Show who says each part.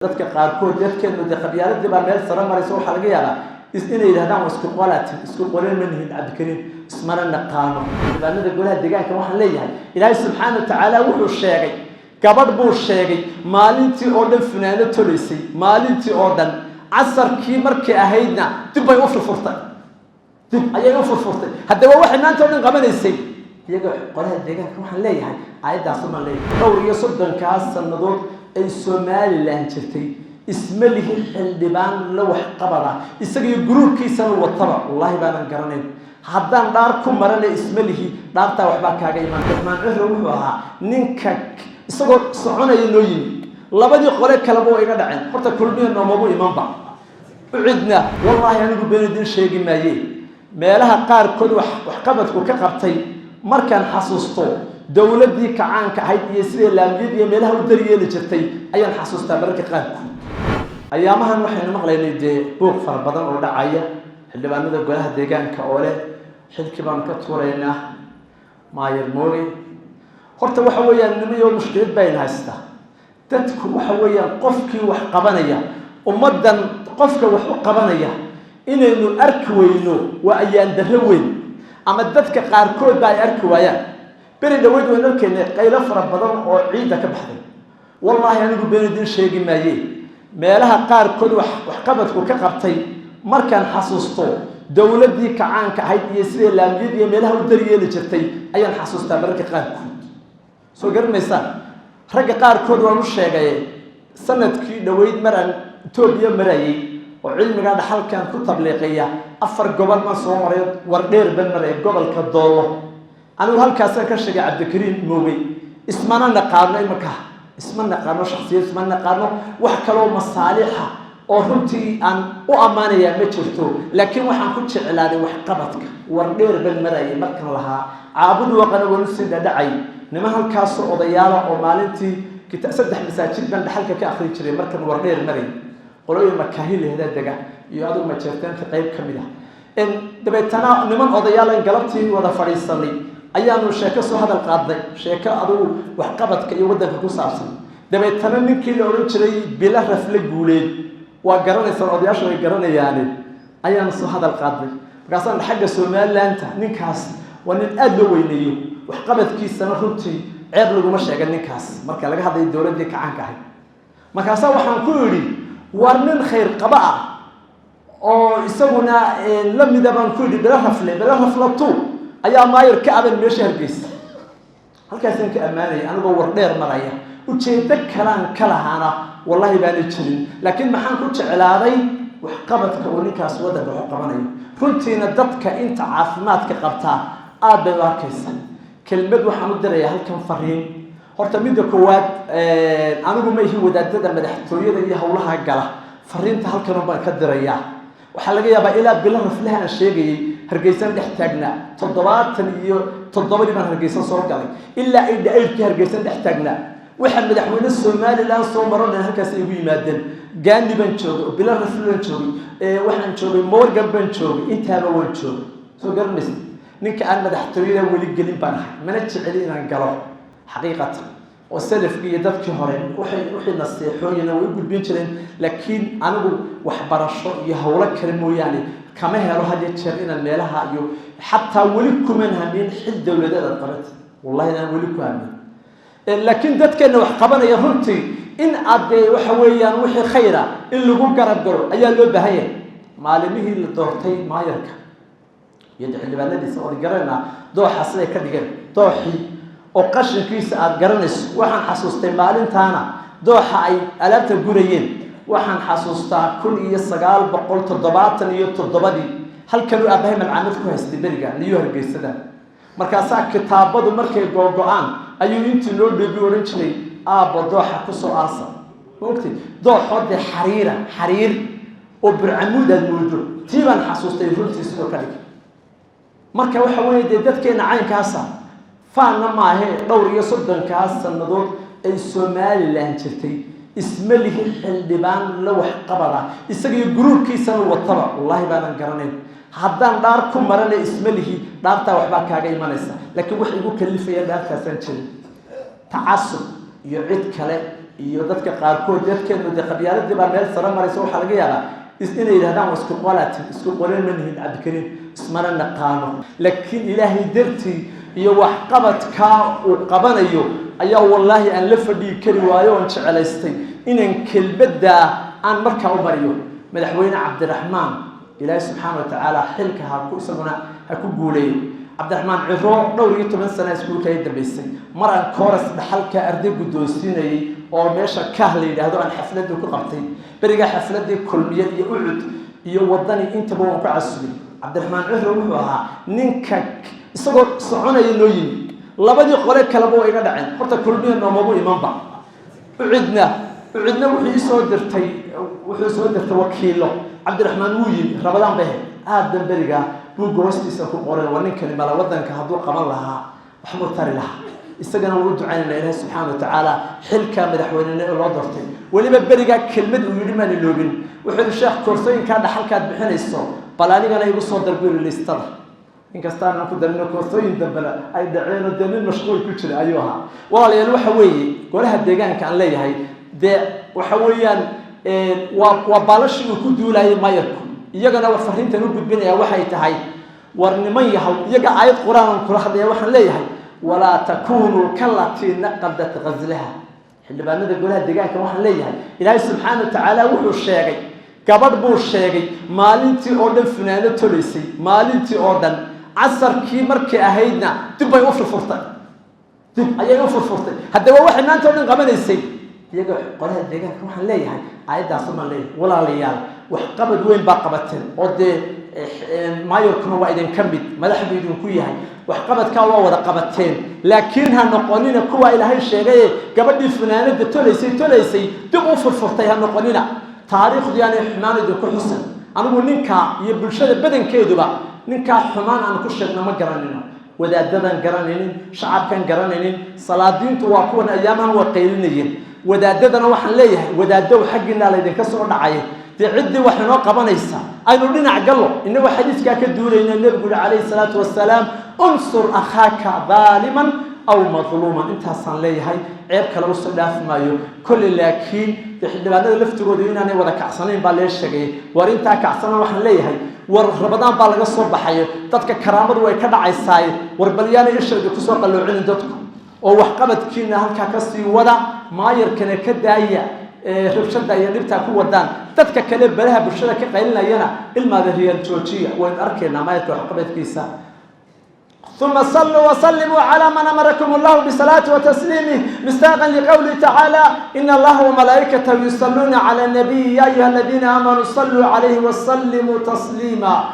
Speaker 1: Dadka qaarkood, dadkeenu dee qabyaaladii baa meel sare maraysa. Waxaa laga yaabaa inay yidhahdaan waa isku qolatin, isku qolen ma nihin Cabdikariim, ismana naqaano. Xildhibaanada golaha deegaanka waxaan leeyahay, Ilaahay subxaana wa tacaala wuxuu sheegay, gabadh buu sheegay maalintii oo dhan funaano tolaysay, maalintii oo dhan. Casarkii markii ahaydna dib bay u furfurtay, dib ayay u furfurtay. Haddaba waxay maanta oo dhan qabanaysay iyaga. Qolaha deegaanka waxaan leeyahay, aayaddaasumaan leeyahay, dhowr iyo soddonkaas sannadood ay Somaliland jirtay, isma lihi xildhibaan la waxqabada isaga iyo guruurkiisana wataba. Wallaahi baanan garanayn. Haddaan dhaar ku marana, isma lihi dhaartaa waxbaa kaaga imaan. Raxmaan Cihro wuxuu ahaa ninka isagoo soconaya noo yimi. Labadii qole kaleba waa iga dhaceen. Horta Kulmiya noomabu imanba, ucidna wallaahi anigu been idin sheegi maaye. Meelaha qaarkood waxqabadku ka qabtay markaan xasuusto, dowladdii kacaanka ahayd iyo sidai laamiyad iyo meelaha u daryeeli jirtay ayaan xasuustaa mararka qaarkood. Ayaamahan waxaynu maqlaynay dee buuq fara badan oo dhacaya, xildhibaanada golaha deegaanka oo leh xilkii baanu ka tuuraynaa maayar Mooge. Horta waxa weeyaan, nimayo, mushkilad bayna haystaa. Dadku waxa weeyaan, qofkii wax qabanaya, ummaddan qofka wax u qabanaya inaynu arki weyno waa ayaan darro weyn, ama dadka qaarkood ba ay arki waayaan. Beri dhaweyd waynu arkaynay qaylo fara badan oo ciidda ka baxday. Wallaahi anigu been idin sheegi maaye. Meelaha qaarkood waxqabadku ka qabtay markaan xasuusto, dowladdii kacaanka ahayd iyo sidai laamiyad iyo meelaha u daryeeli jirtay ayaan xasuustaa mararka qaarkood. Soo garanaysaan, ragga qaarkood waan u sheegay, sanadkii dhaweyd maraan Etoobiya marayay oo cilmiga dhaxalkan ku tabliiqaya, 4 gobol baan soo maray. Wardheer ban maraya, gobolka Doolo. Anigu halkaasaan ka sheegay Cabdikariim Moogey. Ismana naqaano imaka, isma naqaano shaksiyad, isma naqaano. Wax kaloo masaalixa oo runtii aan u ammaanayaa ma jirto, laakiin waxaan ku jeclaaday waxqabadka. Wardheer ban marayay markan lahaa, Caabud Waqana waan usii dhadhacay. Niman halkaasoo odayaala oo maalintii saddex masaajid baan dhaxalka ka akrin jiray markan Wardheer marayay, qolooyin Makaahil heda dega iyo adigu Majeerteenka qayb ka mid ah. Dabeetana niman odayaalan galabtii wada fadhiisanay ayaanu sheeko soo hadal qaadnay, sheeko adigu waxqabadka iyo waddanka ku saabsan. Dabeetana ninkii la odhan jiray Bilo Rafle Guuleed, waa garanaysaan, odayaashu way garanayaane, ayaanu soo hadal qaadnay. Markaasaan xagga Somalilandta, ninkaas waa nin aada loo weyneeyo, waxqabadkiisana runtii ceeb laguma sheega ninkaas marka laga hadlayo dowladdii kacaanka ahayd. Markaasaa waxaan ku idhi, war nin khayr qaba ah oo isaguna la mida baan ku idhi, Bilo Rafle, Bilo Rafle two ayaa maayar ka aban meesha Hargeysa. Halkaasaan ka ammaanaya anigoo Wardheer maraya. Ujeeddo kalaan ka lahaana wallahi baana jirin, laakiin maxaan ku jeclaaday? Waxqabadka uu ninkaas waddanka wax u qabanayo. Runtiina dadka inta caafimaadka qabtaa aada bay u arkaysa. Kelmad waxaan u dirayaa halkan, fariin. Horta midda koowaad, anigu ma ihi wadaadada madaxtooyada iyo howlaha gala. Fariinta halkan baan ka dirayaa. Waxaa laga yaabaa ilaa Bilo Raflaha aan sheegayay Hargeysan dhex taagnaa. 77-dii baan Hargeysan soo galay, ilaa ay dhacayrkii Hargeysan dhex taagnaa. Waxaa madaxweyne Somaliland soo maro dhan halkaas ay igu yimaadeen. Gandi baan joogay, Bilo Rafle baan joogay, waxaan joogay Morgan baan joogay, intaaba waan joogay. Soo garanaysa, ninka aan madaxtooyada weli gelin baan ahay, mana jeceli inaan galo xaqiiqatan. Oo salafkii iyo dadkii hore waxay wixii naseexooyina way u gudbin jireen, laakiin anigu waxbarasho iyo howlo kale mooyaane kama helo had iyo jeer inaan meelaha iyo xataa weli kuman hamin xil dowladeed aad qabat. Wallahi inaan weli ku hamin, laakiin dadkeenna wax qabanaya runtii in aad dee waxa weeyaan wixii khayra in lagu garab galo ayaa loo baahan yahay. Maalimihii la doortay maayarka iyo xildhibaanadiisa ood garanaa, dooxa siday ka dhigeen, dooxii oo qashinkiisa aada garanayso. Waxaan xasuustay maalintaana dooxa ay alaabta gurayeen. Waxaan xasuustaa 1977-dii halkanuu aabbahay malcaamad ku haystay beriga niyo Hargeysada. Markaasaa kitaabadu markay googo-aan ayuu intii loo dheebi odhan jiray, "Aabba, dooxa kusoo aasa." Maogtay dooxoo dee xariira, xariir oo burcamuud aad moodo. Tii baan xasuustay runtii sidoo ka dhig. Marka waxa weeye dee dadkeena caynkaasa faanna maahe. Dhowr iyo soddonkaas sannadood ay Somaliland jirtay, isma lihi xildhibaan la waxqabada isaga iyo guruurkiisana wataba. Wallaahi baanan garanayn. Haddaan dhaar ku marana, isma lihi dhaartaa waxbaa kaaga imanaysa, laakiin wax igu kalifaya dhaartaasaan jirin. Tacasub iyo cid kale. Iyo dadka qaarkood, dadkeenu dee qabyaaladii baa meel sare maraysa. Waxaa laga yaabaa inay yidhahdaan waa isku qolatin, isku qolen ma nihin Cabdikariim, ismana naqaano. Laakiin Ilaahay dartii iyo waxqabadkaa uu qabanayo ayaa wallaahi aan la fadhiyi kari waayo oon jecelaystay inaan kelmaddaa aan markaa u mariyo madaxweyne Cabdiraxmaan. Ilaahay subxaana wa tacaala xilka ha ku isaguna ha ku guuleeyo. Cabdiraxmaan Ciro dhowr iyo toban sana iskuulka ay dambaysay, mar aan course dhaxalka arday guddoonsiinayay oo meesha Kah la yidhaahdo aan xafladii ku qabtay berigaa, xafladii Kulmiye iyo Ucud iyo Wadani intaba waan ku casubay. Cabdiraxmaan Ciro wuxuu ahaa ninka isagoo soconaya noo yimi. Labadii qole kaleba waa iga dhaceen. Horta Kulmiye noomabu imanba, Ucidna wuxuu soo dirtay wakiilo. Cabdiraxmaan wuu yimi, Rabadaan bay ahayd. Aadan berigaa buugga hoostiisa ku qoray, waa ninkani mala wadanka hadduu qaban lahaa waxbuu tari lahaa. Isagana wuu u ducaynayna Ilaahi subxaana wa tacaala xilka madaxweynene ee loo doortay. Weliba berigaa kelmad uu yidhi maan iloobin. Wuxuu yihi, "Sheekh, koorsooyinkaa dhaxalkaad bixinayso bal anigana igu soo dar," buu yidhi, "listada." Inkasta aanan ku darino, koorsooyin dambena ay dhaceenoo dee nin mashquul ku jira ayuu ahaa. Walaalayaal, waxa weeye golaha deegaanka aan leeyahay dee waxa weeyaan waa baalashii uu ku duulayay mayarku. Iyagana war fariintan u gudbinaya waxay tahay, war niman yahow, iyaga aayad Qur-aan kula hadlaya. Waxaan leeyahay, walaa takunuu kalatii naqadat ghazlaha. Xildhibaanada golaha deegaanka waxaan leeyahay, Ilaahay subxaana wa tacaala wuxuu sheegay gabadh buu sheegay maalintii oo dhan funaano tolaysay, maalintii oo dhan. Casarkii markii ahaydna dib bay u furfurtay, dib ayay u furfurtay. Haddaba waxay maanta o dhan qabanaysay. Iyaga qolaha deegaanka waxaan leeyahay aayaddaas umaan leeyahay. Walaalayaal, waxqabad weyn baa qabateen oo dee mayorkuna waa idinka mid, madaxdu idinku yahay. Waxqabadkaa waa wada qabateen, laakiin ha noqonina kuwa Ilaahay sheegaye gabadhii funaanada tolaysay tolaysay dib u furfurtay, ha noqonina. Taariikhdu yaanay xumaan idinku xusan. Anigu ninkaa iyo bulshada badankeeduba ninkaa xumaan aan ku sheegno ma garanino, wadaadadan garanaynin, shacabkan garanaynin. Salaadiintu waa kuwan ayaamahan waa qaylinayeen. Wadaadadana waxaan leeyahay, wadaadow, xaggiinaa laydinka soo dhacay. Dee ciddii wax inoo qabanaysa aynu dhinac gallo, innagoo xadiiskaa ka duulayna nebigu yihi calayhi salaatu wasalaam, unsur akhaaka daaliman aw madluuman. Intaasaan leeyahay, ceeb kale usoo dhaafi maayo kolley. Laakiin dee xildhibaanada laftigoodu inaanay wada kacsanayn baa lee sheegay. War intaa kacsana waxaan leeyahay, war Rabadaan baa laga soo baxayo, dadka karaamadu way ka dhacaysaay. War balyaanay ishayda kusoo qalloocinin dadku oo waxqabadkiina halkaa kasii wada. Maayarkana ka daaya rabshada iyo dhibtaa ku wadaan. Dadka kale baraha bulshada ka qaylinayana, ilmaada riyaal joojiya. Waynu arkaynaa maayarka waxqabadkiisa. ثم صلوا وسلموا على من أمركم الله بصلاة وتسليمه، مصداقا لقوله تعالى: إن الله وملائكته يصلون على النبي يا أيها الذين آمنوا صلوا عليه وسلموا تسليما.